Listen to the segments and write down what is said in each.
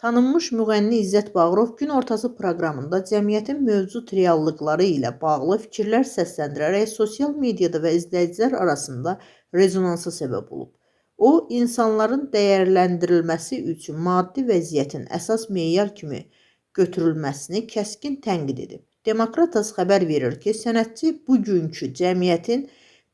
Tanınmış müğənni İzzət Bağırov gün ortası proqramında cəmiyyətin mövcud reallıqları ilə bağlı fikirlər səsləndirərək sosial mediada və izləyicilər arasında rezonansa səbəb olub. O, insanların dəyərləndirilməsi üçün maddi vəziyyətin əsas meyar kimi götürülməsini kəskin tənqid edib. Demokratas xəbər verir ki, sənətçi bugünkü cəmiyyətin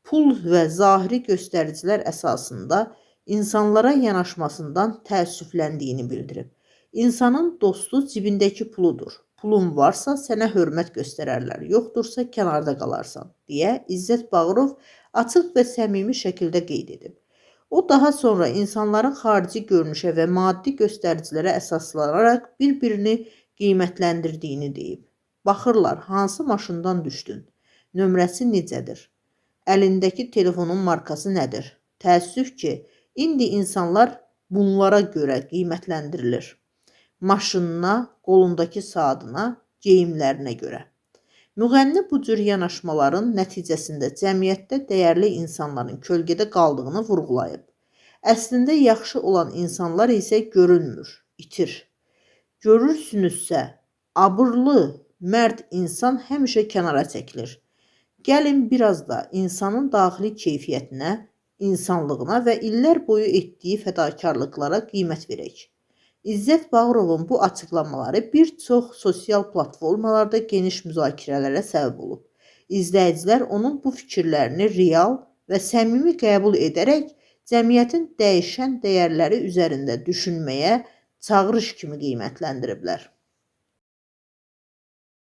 pul və zahiri göstəricilər əsasında insanlara yanaşmasından təəssüfləndiyini bildirib. İnsanın dostu cibindəki puludur. Pulun varsa sənə hörmət göstərərlər, yoxdursa kənarda qalarsan, deyə İzzət Bağırov açıq və səmimi şəkildə qeyd edib. O daha sonra insanların xarici görünüşə və maddi göstəricilərə əsaslanaraq bir-birini qiymətləndirdiyini deyib. Baxırlar, hansı maşından düşdün, nömrəsi necədir, əlindəki telefonun markası nədir? Təəssüf ki, indi insanlar bunlara görə qiymətləndirilir. Maşınına, qolundakı saatına, geyimlərinə görə. Müğənni bu cür yanaşmaların nəticəsində cəmiyyətdə dəyərli insanların kölgədə qaldığını vurğulayıb. Əslində yaxşı olan insanlar isə görünmür, itir. Görürsünüzsə, abırlı, mərd insan həmişə kənara çəkilir. Gəlin biraz da insanın daxili keyfiyyətinə, insanlığına və illər boyu etdiyi fədakarlıqlara qiymət verək. İzzət Bağırovun bu açıqlamaları bir çox sosial platformalarda geniş müzakirələrə səbəb olub. İzləyicilər onun bu fikirlərini real və səmimi qəbul edərək cəmiyyətin dəyişən dəyərləri üzərində düşünməyə çağırış kimi qiymətləndiriblər.